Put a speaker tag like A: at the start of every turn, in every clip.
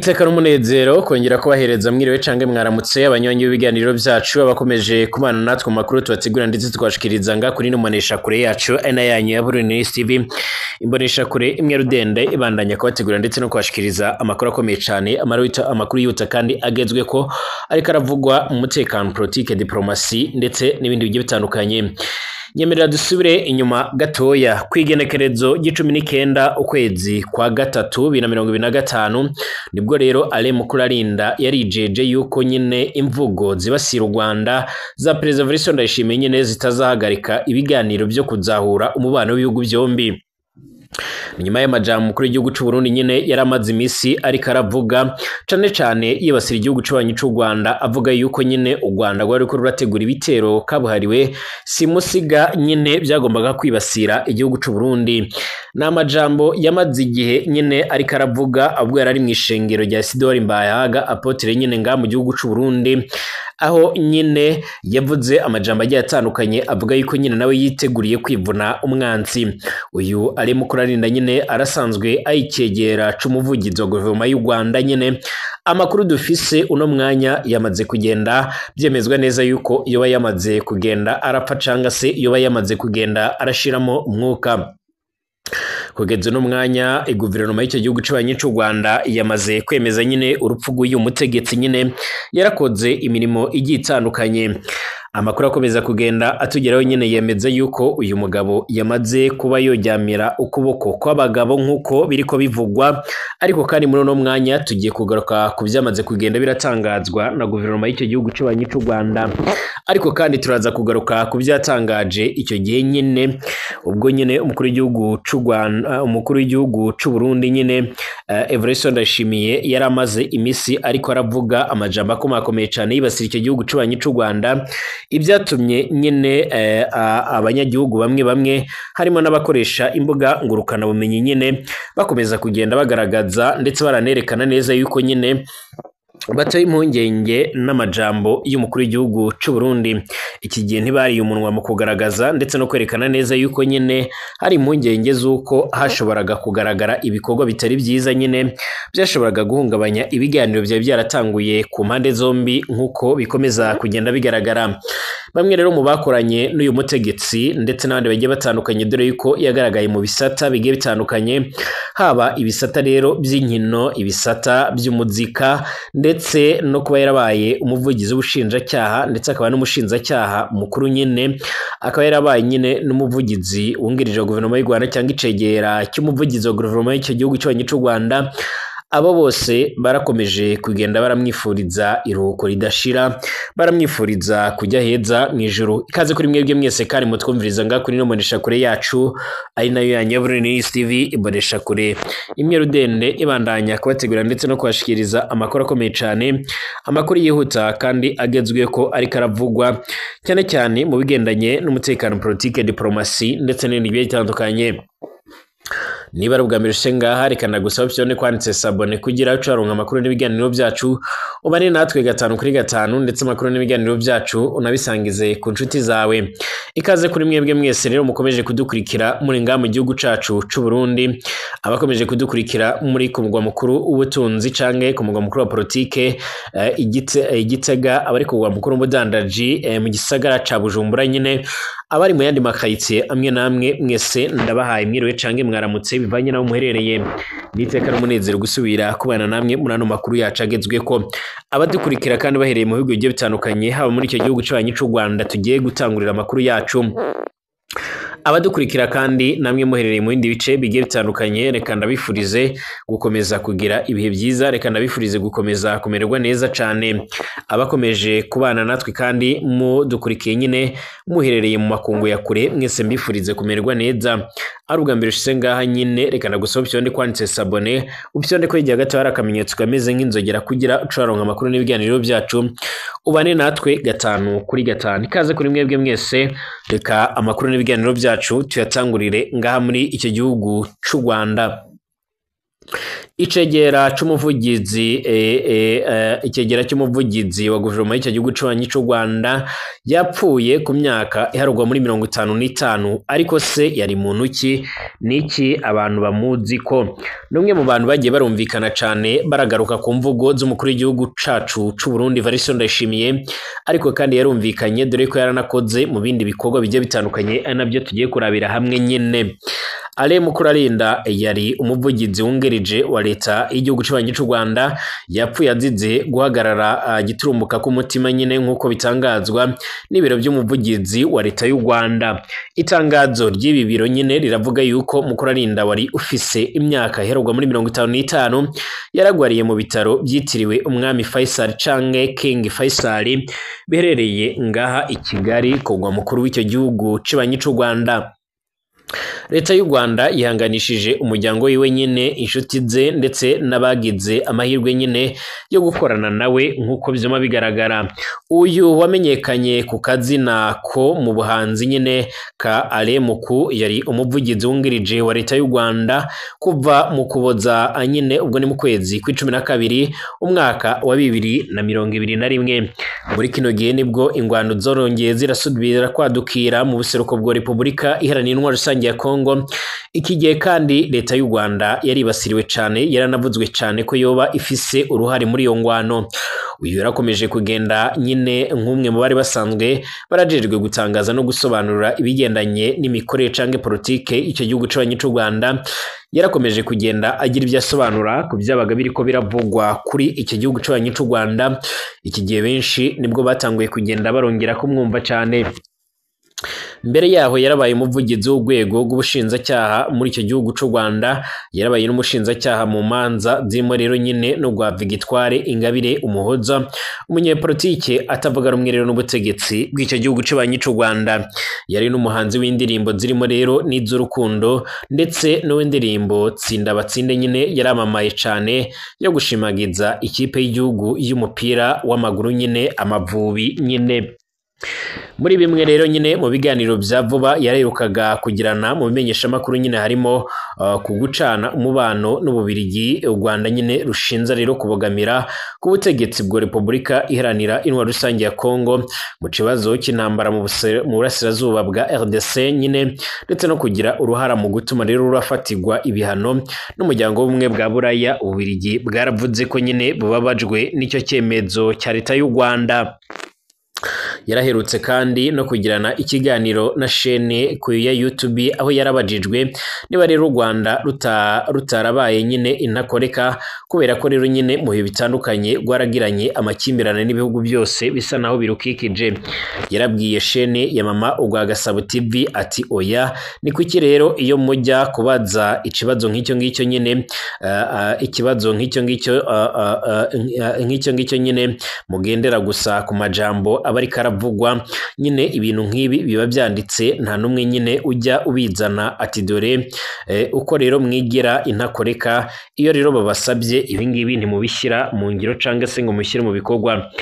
A: Iteka n'umunezero kongera kubahereza mwiriwe canke mwaramutse, abanywanyi b'ibiganiro vyacu, abakomeje kubana natwe mu makuru tubategura ndetse twashikiriza nga kuri ino kure yacu ari na yanyu ya Burundi TV, imbonesha kure imwe rudende ibandanya kubategura ndetse no kubashikiriza amakuru akomeye cane, amakuru yihuta kandi agezweko ariko aravugwa mu mutekano, politike, diplomasi ndetse n'ibindi bigiye bitandukanye. Nyemerera dusubire inyuma gatoya kwigenekerezo 19 ukwezi kwa gatatu 2025, nibwo rero Alain Mukurarinda yarijeje yuko nyine imvugo zibasira u Rwanda za Perezida Evariste Ndayishimiye nyine zitazahagarika ibiganiro byo kuzahura umubano w'ibihugu byombi. Nyuma y'amajambo umukuru w'igihugu c'u Burundi nyine yaramaze imisi ariko aravuga cane cane yibasira igihugu c'abanyi c'u Rwanda, avuga yuko nyine u Rwanda rwari ruriko rurategura ibitero kabuhariwe simusiga nyine byagombaga kwibasira igihugu c'u Burundi. Ni amajambo yamaze igihe nyine ariko aravuga ubwo yari ari mw'ishengero rya Isidore Mbayahaga apotre nyine nga mu gihugu c'u Burundi, aho nyine yavuze amajambo agiye atandukanye avuga yuko nyine nawe yiteguriye kwivuna umwansi. Uyu Alain Mukurarinda nyine arasanzwe ayikegera c'umuvugizi wa guverinoma y'u Rwanda nyine. Amakuru dufise uno mwanya yamaze kugenda byemezwa neza yuko yoba yamaze kugenda arapfa canga se yoba yamaze kugenda arashiramo umwuka. Kugeza uno mwanya guverinoma y'icyo gihugu c'abanyi c'u Rwanda yamaze kwemeza nyine urupfu rw'uyu mutegetsi nyine yarakoze imirimo igiye itandukanye. Amakuru akomeza kugenda atugeraho nyine yemeza yuko uyu mugabo yamaze kuba yojyamira ukuboko kw'abagabo nk'uko biriko bivugwa, ariko kandi muri uno mwanya tugiye kugaruka ku byamaze kugenda biratangazwa na guverinoma y'icyo gihugu c'abanyi c'u Rwanda, ariko kandi turaza kugaruka ku byatangaje icyo gihe nyine ubwo nyine umukuru w'igihugu c'u Rwanda, umukuru w'igihugu c'u Burundi nyine Evariste Ndayishimiye yari amaze imisi ariko aravuga amajambo akomakomeye cane yibasira icyo gihugu c'abanyi c'u Rwanda, ibyatumye nyine abanyagihugu bamwe bamwe harimo n'abakoresha imbuga ngurukana bumenyi nyine bakomeza kugenda bagaragaza ndetse baranerekana neza yuko nyine batoye impungenge n'amajambo y'umukuru w'igihugu c'u Burundi. Iki gihe ntibariye umunwa mu kugaragaza ndetse no kwerekana neza yuko nyine hari impungenge z'uko hashoboraga kugaragara ibikorwa bitari byiza nyine byashoboraga guhungabanya ibiganiro byari byaratanguye ku mpande zombi nk'uko bikomeza kugenda bigaragara. Bamwe rero mu bakoranye n'uyu mutegetsi ndetse n'abandi bagiye batandukanye, dore yuko yagaragaye mu bisata bigiye bitandukanye, haba ibisata rero by'inkino, ibisata by'umuzika, ndetse no kuba yarabaye umuvugizi w'ubushinjacyaha ndetse akaba n'umushinjacyaha mukuru nyine, akaba yarabaye nyine n'umuvugizi wungirije wa guverinoma y'u Rwanda cyangwa icegera cy'umuvugizi wa guverinoma y'icyo gihugu cy'abanyi c'u Rwanda. Abo bose barakomeje kugenda baramwifuriza iruhuko ridashira, baramwifuriza kujya heza mu ijuru. Ikaze kuri mwebwe mwese kandi mutwumviriza nga kuri no mbonesha kure yacu ari nayo yanyu ya Burundi TV, imbonesha kure imwe rudende ibandanya kubategura ndetse no kubashikiriza amakuru akomeye cane, amakuru yihuta kandi agezweko ariko aravugwa cyane cyane mu bigendanye n'umutekano, politike, diplomasi ndetse n'ibindi bigiye bitandukanye. Niba ari ubwa mbere ushe ngaha, reka ndagusaba upyone kwanditse sabone kugira ucaronka amakuru n'ibiganiro byacu, ubane natwe 5 kuri 5 ndetse amakuru n'ibiganiro byacu unabisangize ku nshuti zawe. Ikaze kuri mwebwe mwese rero mukomeje kudukurikira muri ngaha mu gihugu cacu c'u Burundi, abakomeje kudukurikira muri ku mugwa mukuru w'ubutunzi canke ku mugwa mukuru wa politike Igitega, abari ku mugwa mukuru w'ubudandaji mu gisagara ca Bujumbura nyine, abari mu yandi makayitsiye amwe namwe, mwese ndabahaye mwiriwe canke mwaramutse bivanye naho muherereye. Niteka n'umunezero gusubira kubana namwe muri ano makuru yacu agezweko. Abadukurikira kandi bahereye mu bihugu bigiye bitandukanye, haba muri icyo gihugu c'abanyi c'u Rwanda tugiye gutangurira amakuru yacu, abadukurikira kandi namwe muherereye mu bindi bice bigiye bitandukanye, reka ndabifurize gukomeza kugira ibihe byiza, reka ndabifurize gukomeza kumererwa neza cane. Abakomeje kubana natwe kandi mudukurikiye nyine muherereye mu makungu ya kure, mwese mbifurize kumererwa neza. Ari ubwa mbere ushitse ngaha nyine, reka ndagusaba upyonde kwanditse sabone, upyonde ko hirya gato hari akamenyetso kameze nk'inzogera kugira ucaronka amakuru n'ibiganiro byacu, ubane natwe 5 kuri 5. Ikaze kuri mwebwe mwese, reka amakuru n'ibiganiro byacu tuyatangurire ngaha muri icyo gihugu c'u Rwanda. Icegera c'umuvugizi icegera c'umuvugizi wa guverinoma y'icyo gihugu c'ububanyi c'u Rwanda yapfuye ku myaka iharurwa muri 55. Ariko se yari muntu ki? Niki abantu bamuzi ko? N'umwe mu bantu bagiye barumvikana cane baragaruka ku mvugo z'umukuru w'igihugu cacu c'u Burundi Evariste Ndayishimiye, ariko kandi yarumvikanye dore ko yaranakoze mu bindi bikorwa bigiye bitandukanye, ari nabyo tugiye kurabira hamwe nyene. Alain Mukurarinda yari umuvugizi wungirije wa leta y'igihugu c'ububanyi c'u Rwanda, yapfuye azize guhagarara giturumbuka k'umutima nyine nk'uko bitangazwa n'ibiro by'umuvugizi wa leta y'u Rwanda. Itangazo ry'ibi biro nyine riravuga yuko Mukurarinda wari ufise imyaka ihererwa muri 55 yaragwariye mu bitaro byitiriwe Umwami Faisal canke King Faisal biherereye ngaha i Kigali, kugwa mukuru w'icyo gihugu c'ububanyi c'u Rwanda. Leta y'u Rwanda yihanganishije umuryango wiwe nyine, inshuti ze ndetse n'abagize amahirwe nyine yo gukorana nawe nk'uko vyuma bigaragara. Uyu wamenyekanye ku kazina ko mu buhanzi nyine ka Alain Muku yari umuvugizi wungirije wa leta y'u Rwanda kuva mu Kuboza nyine, ubwo ni mu kwezi kw'12 umwaka wa 2021. Muri kino gihe nibwo ingwano zorongeye zirasubira kwadukira mu buseruko bwa Repubulika Iharanira Intwaro Rusange ya Kongo. Iki gihe kandi leta y'u Rwanda yaribasiriwe cane, yaranavuzwe cane ko yoba ifise uruhare muri iyo ngwano. Uyu yarakomeje kugenda nyine nk'umwe mu bari basanzwe barajejwe gutangaza no gusobanura ibigendanye n'imikorere canke politike icyo gihugu c'abanyi c'u Rwanda. Yarakomeje kugenda agira ibyo asobanura ku byabaga biriko biravugwa kuri icyo gihugu c'abanyi c'u Rwanda. Iki gihe benshi nibwo batanguye kugenda barongera kumwumva cane. Mbere yaho yarabaye umuvugizi w'urwego rw'ubushinjacyaha muri icyo gihugu c'u Rwanda, yarabaye n'umushinjacyaha mu manza zirimo rero nyine no rwa Victoire Ingabire Umuhoza, umunyepolitike atavuga rumwe rero n'ubutegetsi bw'icyo gihugu c'abanyi c'u Rwanda. Yari n'umuhanzi w'indirimbo zirimo rero n'iz'urukundo ndetse n'uw'indirimbo Tsinda Batsinde nyine yaramamaye cane yo gushimagiza ikipe y'igihugu y'umupira w'amaguru nyine Amavubi nyine. Muri bimwe rero nyine mu biganiro vya vuba yaraherukaga kugirana mu bimenyeshamakuru nyine harimo ku gucana umubano n'Ububirigi, u Rwanda nyine rushinza rero kubogamira ku butegetsi bwa Repubulika Iharanira Intwaro Rusange ya Kongo mu kibazo cy'intambara mu burasirazuba bwa RDC nyine, ndetse no kugira uruhara mu gutuma rero rurafatirwa ibihano n'umuryango w'ubumwe bwa Buraya. Ububirigi bwaravuze ko nyine bubabajwe n'icyo cyemezo cya leta y'u Rwanda. Yaraherutse kandi no kugirana ikiganiro na shene ku ya YouTube, aho yarabajijwe niba rero u Rwanda rutarabaye nyine intakoreka kubera ko rero nyine mu bihe bitandukanye rwaragiranye amakimbirane n'ibihugu byose bisa naho birukikije. Yarabwiye shene ya Mama Urwagasabo TV ati oya, ni kuki rero iyo mujya kubaza ikibazo nk'icyo ngicyo nyine ikibazo nk'icyo ngicyo nk'icyo ngicyo nyine mugendera gusa ku majambo aba ariko aravugwa nyine, ibintu nk'ibi biba byanditse nta n'umwe nyine ujya ubizana ati dore uko rero mwigira intakoreka, iyo rero babasabye ibi ngibi ntimubishyira mu ngiro cyangwa se ngo mushyire mu bikorwa.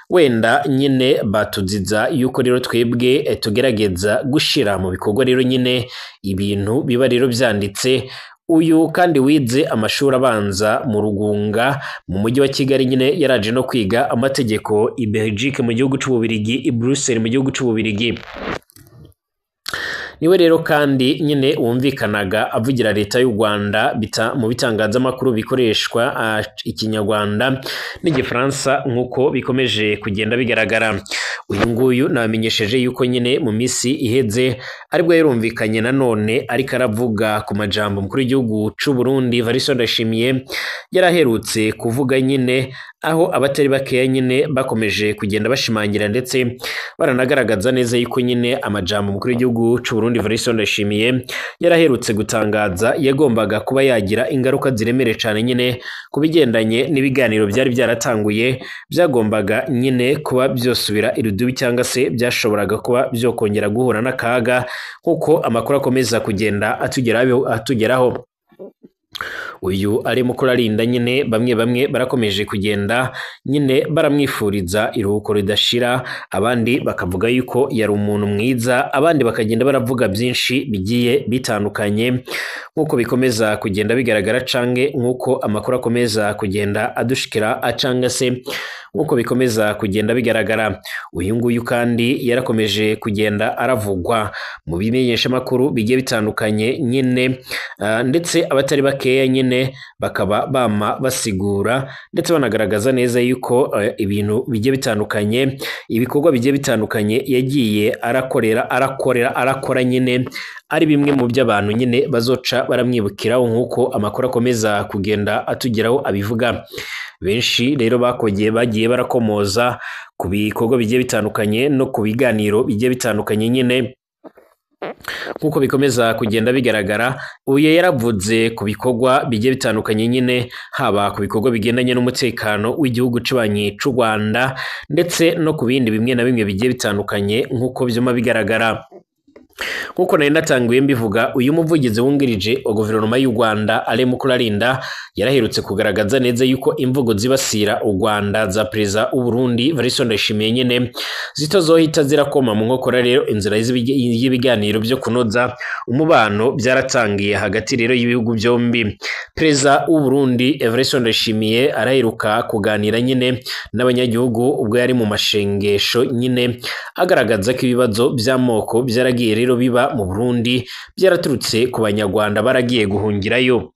A: Wenda nyine batuziza yuko rero twebwe tugerageza gushira mu bikorwa rero nyine ibintu biba rero byanditse. Uyu kandi wize amashuri abanza mu Rugunga mu mujyi wa Kigali nyine, yaraje no kwiga amategeko i Belgique mu gihugu c'Ububirigi, i Bruxelles mu gihugu c'Ububirigi. Niwe rero kandi nyine wumvikanaga avugira leta y'u Rwanda mu bitangazamakuru bikoreshwa Ikinyarwanda n'Igifaransa nk'uko bikomeje kugenda bigaragara. Uyu nguyu nabamenyesheje yuko nyine mu minsi iheze aribwo yarumvikanye nanone ariko aravuga ku majambo mukuru w'igihugu c'u Burundi Evariste Ndayishimiye yaraherutse kuvuga nyine, aho abatari bakeya nyine bakomeje kugenda bashimangira ndetse baranagaragaza neza yuko nyine amajambo mukuru w'igihugu c'u Burundi Evariste Ndayishimiye yaraherutse gutangaza yagombaga kuba yagira ingaruka ziremereye cyane nyine ku bigendanye n'ibiganiro byari byaratanguye byagombaga nyine kuba byosubira irudubi cyangwa se byashoboraga kuba byokongera guhura n'akaga nk'uko amakuru akomeza kugenda atugeraho. Uyu Alain Mukurarinda nyine bamwe bamwe barakomeje kugenda nyine baramwifuriza iruhuko ridashira, abandi bakavuga yuko yari umuntu mwiza, abandi bakagenda baravuga byinshi bigiye bitandukanye nk'uko bikomeza kugenda bigaragara canke nk'uko amakuru akomeza kugenda adushikira acanga se nk'uko bikomeza kugenda bigaragara. Uyu nguyu kandi yarakomeje kugenda aravugwa mu bimenyeshamakuru bigiye bitandukanye nyine, ndetse abatari bakeya nyine bakaba bama basigura ndetse banagaragaza neza yuko ibintu bigiye bitandukanye, ibikorwa bigiye bitandukanye yagiye arakorera arakorera arakora nyine ari bimwe mu byo abantu nyine bazoca baramwibukiraho nk'uko amakuru akomeza kugenda atugeraho abivuga. Benshi rero bakogeye bagiye barakomoza ku bikorwa bigiye bitandukanye no ku biganiro bigiye bitandukanye nyine nk'uko bikomeza kugenda bigaragara. Uyu yaravuze ku bikorwa bigiye bitandukanye nyine, haba ku bikorwa bigendanye n'umutekano w'igihugu cy'ububanyi cy'u Rwanda ndetse no ku bindi bimwe na bimwe bigiye bitandukanye nk'uko byuma bigaragara. Nk'uko nari natanguye mbivuga, uyu muvugizi wungirije wa guverinoma y'u Rwanda Alain Mukurarinda yaraherutse kugaragaza neza yuko imvugo zibasira u Rwanda za perezida w'u Burundi Evariste Ndayishimiye nyine zitazohita zirakoma mu nkokora rero inzira y'ibiganiro byo kunoza umubano byaratangiye hagati rero y'ibihugu byombi. Perezida w'u Burundi Evariste Ndayishimiye araheruka kuganira nyine n'abanyagihugu ubwo yari mu mashengesho nyine agaragaza ko ibibazo by'amoko byaragiye rero biba mu Burundi byaraturutse ku banyarwanda baragiye guhungirayo.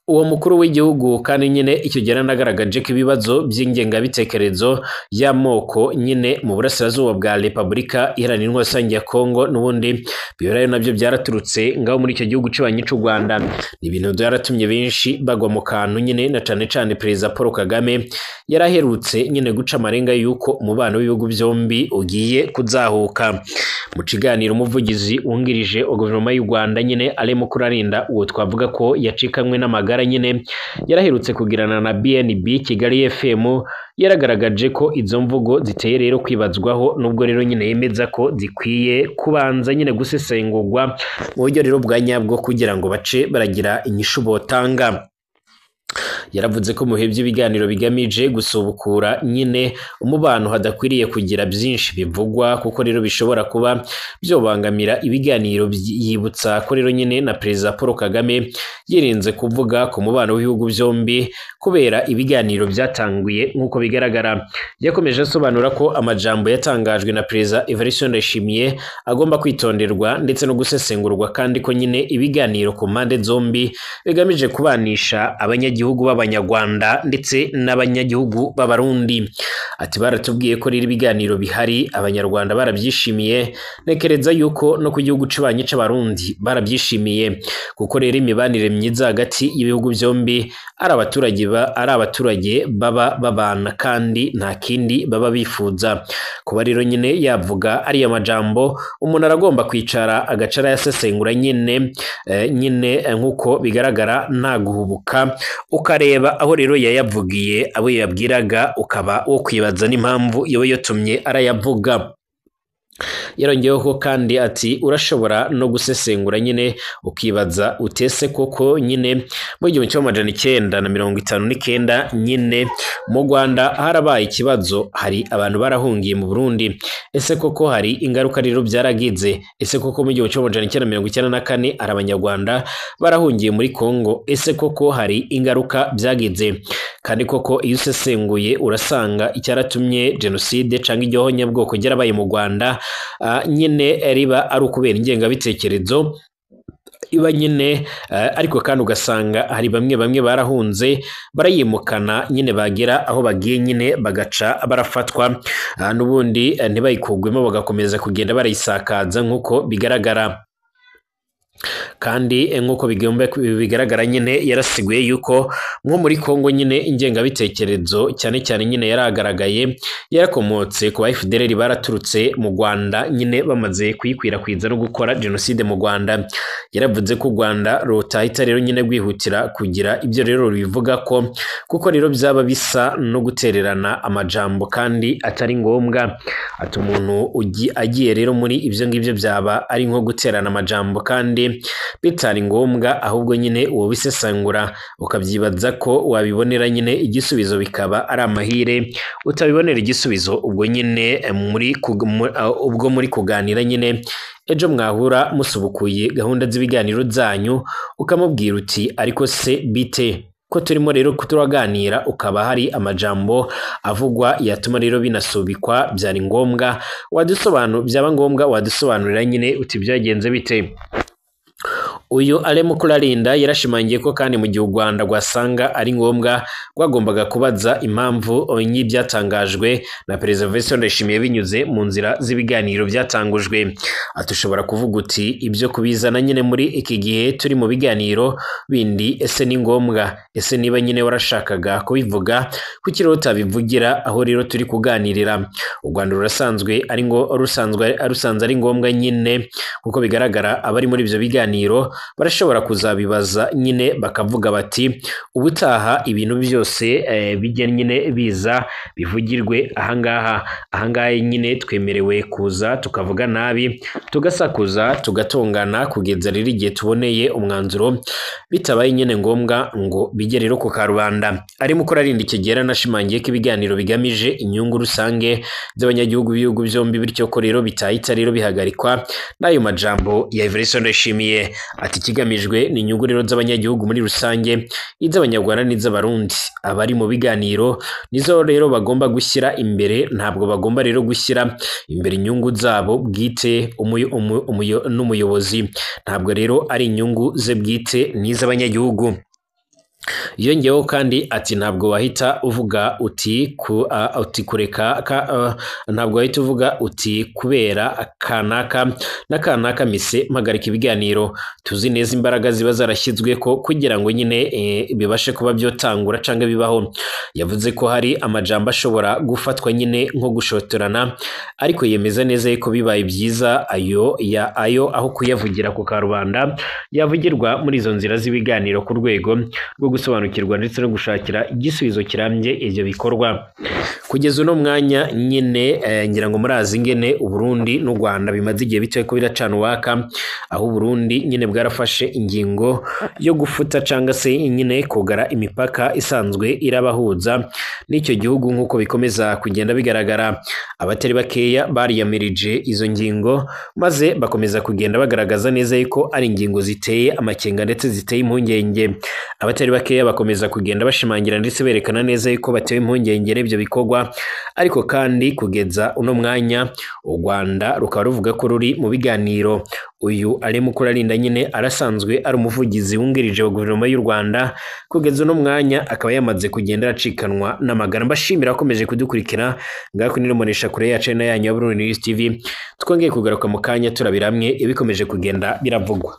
A: Uwo mukuru w'igihugu kandi nyine icyo gihe yaranagaragaje ko ibibazo by'ingengabitekerezo y'amoko nyine mu burasirazuba bwa Repubulika Iharanira Intwaro Rusange ya Kongo n'ubundi biberayo nabyo byaraturutse ngaho muri icyo gihugu cy'ububanyi cy'u Rwanda. Ni ibintu byaratumye benshi bagwa mu kantu nyine, na cane cane Perezida Paul Kagame yaraherutse nyine guca amarenga y'uko umubano w'ibihugu byombi ugiye kuzahuka. Mu kiganiro umuvugizi wungirije wa guverinoma y'u Rwanda nyine Alain Mukurarinda, uwo twavuga ko yacikanwe n'amagara nyine, yaraherutse kugirana na BNB Kigali FM, yaragaragaje ko izo mvugo ziteye rero kwibazwaho, nubwo rero nyine yemeza ko zikwiye kubanza nyine gusesengurwa mu buryo rero bwa nyabwo kugira ngo bace baragira inyishu botanga. Yaravuze ko mu bihe by'ibiganiro bigamije gusubukura nyine umubano hadakwiriye kugira byinshi bivugwa, kuko rero bishobora kuba byobangamira ibiganiro. Yibutsa ko rero nyine na Perezida Paul Kagame yirinze kuvuga ku mubano w'ibihugu byombi kubera ibiganiro byatanguye nk'uko bigaragara. Yakomeje asobanura ko amajambo yatangajwe na Perezida Evariste Ndayishimiye agomba kwitonderwa ndetse no gusesengurwa, kandi ko nyine ibiganiro ku mpande zombi bigamije kubanisha abanyagihugu b'abanyarwanda ndetse n'abanyagihugu b'abarundi. Ati baratubwiye ko rero ibiganiro bihari, abanyarwanda barabyishimiye, ntekereza yuko no ku gihugu cy'ububanyi c'abarundi barabyishimiye, kuko rero imibanire myiza hagati y'ibihugu byombi ari abaturage baba babana kandi nta kindi baba bifuza. Kuba rero nyine yavuga ariya majambo, umuntu aragomba kwicara agacara yasesengura nyine nyine nk'uko bigaragara nta guhubuka, ukareba aho rero yayavugiye, abo yabwiraga, ukaba wo kwibaza n'impamvu yoba yatumye arayavuga. Yarongeyeho kandi ati urashobora no gusesengura nyine ukibaza utese koko nyine mu 1959 nyine mu Rwanda harabaye ikibazo, hari abantu barahungiye mu Burundi, ese koko hari ingaruka rero byaragize? Ese koko mu 1994 hari abanyarwanda barahungiye muri Kongo, ese koko hari ingaruka byagize? Kandi koko iyo usesenguye urasanga icyaratumye jenoside canke igihonyabwoko ryarabaye mu Rwanda nyine riba ari ukubera ingengabitekerezo iba nyine, ariko kandi ugasanga hari bamwe bamwe barahunze barayimukana nyine, bagera aho bagiye nyine bagaca barafatwa, n'ubundi ntibayikugwemo bagakomeza kugenda barayisakaza nk'uko bigaragara. Kandi nk'uko bigaragara nyine yarasiguye yuko nko muri Kongo nyine ingengabitekerezo cyane cyane nyine yaragaragaye, yarakomotse ku ba FDLR baraturutse mu Rwanda nyine bamaze kuyikwirakwiza no gukora jenoside mu Rwanda. Yaravuze ko u Rwanda rutahita rero nyine rwihutira kugira ibyo rero rubivuga ko, kuko rero byaba bisa no gutererana amajambo kandi atari ngombwa. Ati umuntu agiye rero muri ibyo ngibyo byaba ari nko guterana amajambo kandi kandi bitari ngombwa, ahubwo nyine uwo bisesangura ukabyibaza ko wabibonera nyine igisubizo bikaba ari amahire, utabibonera igisubizo ubwo nyine ubwo muri kuganira nyine ejo mwahura musubukuye gahunda z'ibiganiro zanyu, ukamubwira uti ariko se bite ko turimo rero turaganira, ukaba hari amajambo avugwa yatuma rero binasubikwa, byari ngombwa byaba ngombwa wadusobanurira nyine uti byagenze bite. Uyu Alain Mukurarinda yarashimangiye ko kandi mu gihe u Rwanda rwasanga ari ngombwa rwagombaga kubaza impamvu y'ibyatangajwe na Perezida Evariste Ndayishimiye binyuze mu nzira z'ibiganiro byatangujwe. Ati ushobora kuvuga uti ibyo kubizana nyine muri iki gihe turi mu biganiro bindi, ese ni ngombwa? Ese niba nyine warashakaga kubivuga kuki rero utabivugira aho rero turi kuganirira? U Rwanda rurasanzwe ari ngo rusanzwe ari ngombwa nyine, kuko bigaragara abari muri ibyo biganiro barashobora kuzabibaza nyine bakavuga bati ubutaha ibintu byose bijya nyine biza bivugirwe ahangaha, ahangaha nyine twemerewe kuza tukavuga nabi, tugasakuza, tugatongana kugeza rero igihe tuboneye umwanzuro, bitabaye nyine ngombwa ngo bijye rero ku karubanda. Ari Mukurarinda icyo gihe yaranashimangiye ko ibiganiro bigamije inyungu rusange z'abanyagihugu b'ibihugu byombi, bityo ko rero bitahita rero bihagarikwa n'ayo majambo ya Evariste Ndayishimiye. Ati ikigamijwe ni inyungu rero z'abanyagihugu muri rusange, iz'Abanyarwanda n'iz'Abarundi. Abari mu biganiro nizo rero bagomba gushyira imbere, ntabwo bagomba rero gushyira imbere inyungu zabo bwite n'umuyobozi, ntabwo rero ari inyungu ze bwite n'iz'abanyagihugu. Yongeyeho kandi ati ntabwo wahita uvuga uti kureka ntabwo wahita uvuga uti kubera kanaka na kanaka mise mpagarika ibiganiro. Tuzi neza imbaraga ziba zarashyizwe ko kugira ngo nyine bibashe kuba byotangura cyangwa bibaho. Yavuze ko hari amajambo ashobora gufatwa nyine nko gushotorana, ariko yemeza neza ko bibaye byiza ayo aho kuyavugira ku karubanda yavugirwa muri izo nzira z'ibiganiro ku rwego rwo gusobanukirwa ndetse no gushakira igisubizo kirambye ibyo bikorwa. Kugeza uno mwanya nyine ngira ngo murazi ingene Uburundi n'u Rwanda bimaze igihe bitoye ko biracana uwaka, aho Uburundi nyine bwarafashe ingingo yo gufuta cyangwa se nyine kugara imipaka isanzwe irabahuza n'icyo gihugu nk'uko bikomeza kugenda bigaragara. Abatari bakeya bariyamirije izo ngingo maze bakomeza kugenda bagaragaza neza yuko ari ingingo ziteye amakenga ndetse ziteye impungenge. Abatari bakeya bakomeza kugenda bashimangira ndetse berekana neza yuko batewe impungenge n'ibyo bikorwa, ariko kandi kugeza uno mwanya u Rwanda rukaba ruvuga ko ruri mu biganiro. Uyu Alain Mukurarinda nyine arasanzwe ari umuvugizi wungirije wa guverinoma y'u Rwanda, kugeza uno mwanya akaba yamaze kugenda aracikanwa n'amagara. Mbashimira akomeje kudukurikira ngako niromonesha kure yacu na yanyu ya Burundi News TV. Twongeye kugaruka mu kanya turabira hamwe ibikomeje kugenda biravugwa.